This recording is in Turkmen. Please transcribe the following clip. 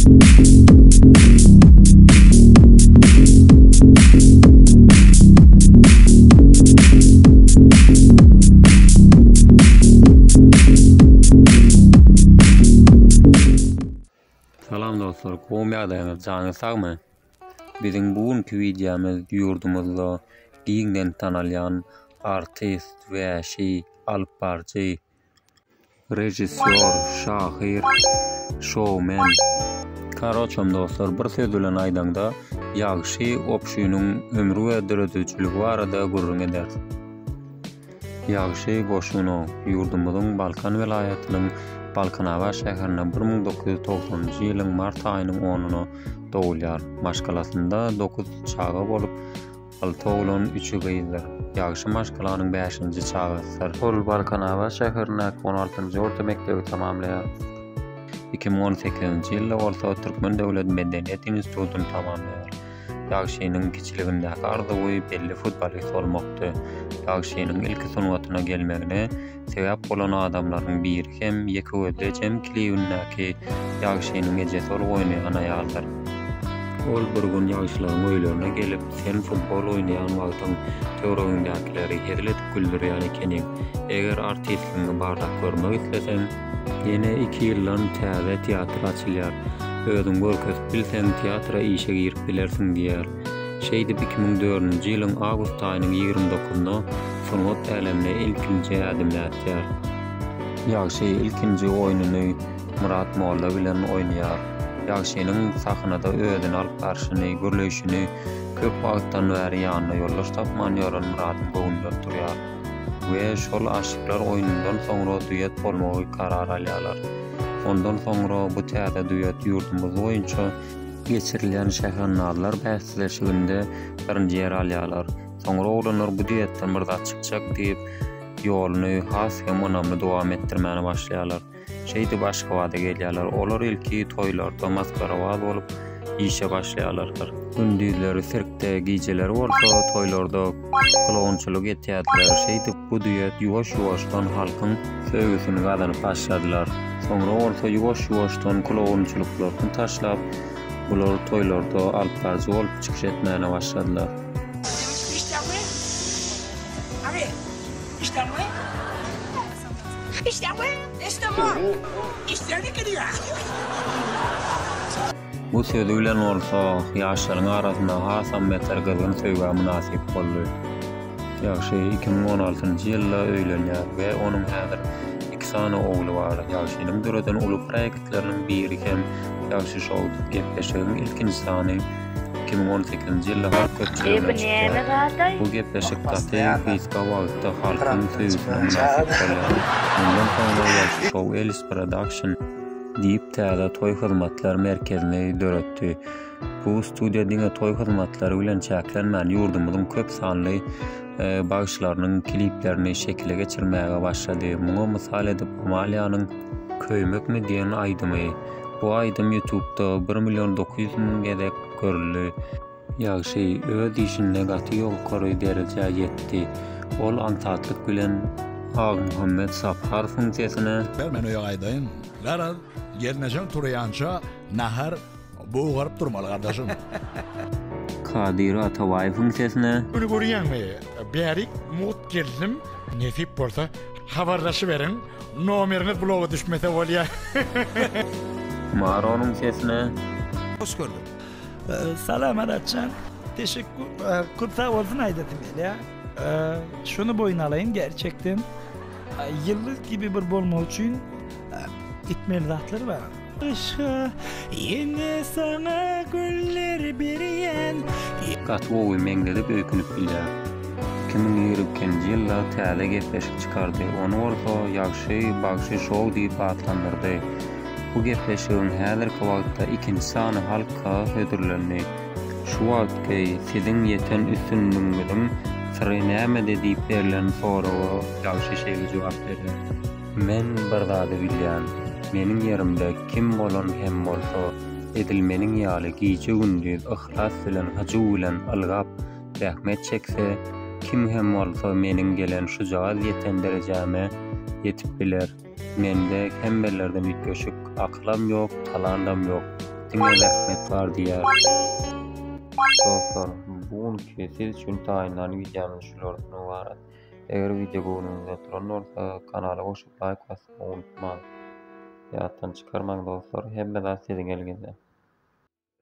Salam dostlar, gowmy ýagdaýyňyz, janyňyz sagmy? Biziň bu günki wideomyz ýurdumyzda giňden tanalýan artist, wäşi, alypbaryjy, Režissýor, şahyr, şoumen. Karoçam dostlar bir söz bilen aýdaňda Ýagşy Opşynyň ömri we döredijiligi barada gürrüň ederis. Ýagşy Goşunow ýurdumyzyň Balkan welaýatynyň Balkanabat şäherinde 1990-njy ýylyň mart aýynyň onuna dogulýar. Maşgalasynda dokuz çaga bolup, Alty oglan, üçi gyzdyr. Ýagşy maşgalanyň bäşinji çagasydyr. Ol Balkanabat şäherindäki on altynjy orta mekdebi tamamlaýar. 2018-nji ýylda bolsa Türkmen döwlet medeniýet institutyny tamamlaýar. Ýagşynyň kiçiligindäki arzuwy belli futbolist bolmakdy. Ýagşynyň ilki sungatyna gelmegine Sebäp bolan adamlaryň biri hem Ýeke gözli ejem klibindäki Ýagşynyň ejesi bolup oýnaýan aýaldyr. Ol bir gün ýagşylaryň öýlerine gelip, Sen futbol oýnaýan wagtyň töweregiňdäkileri hezil edip güldürýän ekeniň. Eger artistligiňi barlap görmek isleseň, ýene iki ýyldan täze teatr açylýar. Özüňi görkezip bilseň, teatra işe girip bilersiň diýýär. Şeýdip, 2004-nji ýylyň awgust aýynyň ýigrimi dokuzynda sungat älemine ilkinji ädimini ätýär. Ýagşy ilkinji oýnuny Myrat molla bilen oýnaýar. Ýagşynyň sahnada özüni alyp barşyny, gürleýşini köp wagtdan bäri ýanyna ýoldaş tapman ýören Myradyň göwnünden turýar we şol Aşyklar oýnundan soňra duet bolmagy karar alýarlar. Ondan soňra bu täze duet ýurdumyz boýunça Geçirilýän şähernazlar bäsleşiginde birinji ýeri alýarlar. Soňra oglanlar bu duetden bir zat çykjak diýip, ýoluny has hem ynamly dowam etdirmäne başlaýarlar. Şeýdip Aşgabada gelýärler. Olar ilki toýlarda masgarabaz bolup işe başlaýarlar. Gündizleri sirkde, gijeleri bolsa toýlarda klounçylyk etýärdiler. Şeýdip bu duet ýuwaş-ýuwaşdan halkyň söýgüsini gazanyp başladylar. Soňra bolsa ýuwaş-ýuwaşdan klounçylyklaryny taşlap, bular toýlarda alypbaryjy bolup çykyş etmäne başladylar. Bu sözi bilen bolsa ýaşlaryň arasynda hasam beter gyzgyn söýgä mynasyp boldy. Ýagşy 2016-njy ýylda öýlenýär we onuň häzir iki sany ogly bar. Ýagşynyň döreden uly proýektleriniň biri hem Ýagşy şou gepleşigiň ilkinji sany 2018-nji ýylda halk köpçüligine çykýar. Bu gepleşik gaty gysga wagtda halkyň söýgüsine mynasyp bolýar. Mundan soňra Ýagşy şou Elis Production diýip täze toý hyzmatlar merkezini döretdi. Bu studiýa diňe toý hyzmatlary bilen çäklenmän, ýurdumyzyň köp sanly bagşylarynyň kliplerini şekile geçirmäge başlady. Muňa mysal edip Amaliýanyň Köýmekmi diýen aýdymy. Bu aýdym ýutubda bir million 900 müň gezek görüldi. Ýagşy öz işinde gaty ýokary derejä ýetdi. Ol aňsatlyk bilen Agmuhammet Saparowyň sesine. Ber men öýe gaýdaýyn. Garaz, gelnejeň turýança nahar bugaryp durmaly gardaşym. Kadyr Atabaýewiň sesine. Muny görýäňmi? Bärik mugt geldim. Nesip bolsa habarlaşyberiň. Nomeriňiz bloga düşmese bolýa. Maronyň sesine. Hoş gördük. Salam Aratjan. Teşekkür köp sag bolsun aýdasym gelýär. Şuny boýun alaýyn gerçekden ýyldyz gibi bir bolmak üçin etmeli zatlar bar. Gyşa ýene saňa güller berýän. Gaty gowy meňzedip öýkünip bilýär. 2022-nji ýylda täze gepleşik çykardy. Ony bolsa Ýagşy bagşy şou diýip atlandyrdy. Bu gepleşigiň häzirki wagtda ikinji sany halka hödürlendi. Şu wagtky siziň ýeten üstünligiňiziň syry nämede diýip berlen soraga Ýagşy şeýle jogap berýär. Men bir zady bilýän, meniň ýerimde kim bolan hem bolsa, edil meniň ýaly gije-gündiz yhlas bilen, hyjuw bilen ylgap zähmet çekse, kim hem bolsa meniň gelen şujagaz ýeten derejäme ýetip biler. Mende hemmelerden üýtgeşik akylam ýok, talandam ýok. Diňe zähmet bar diýýär. Dostlar, bu günki siz üçin taýynlan wideomyz şulardan ybarat. Eger wideo göwnüňizde oturan bolsa, kanala goşup laýk basmagy unutmaň. Ýatdan çykarmaň dostlar, hemme zat siziň eliňizde.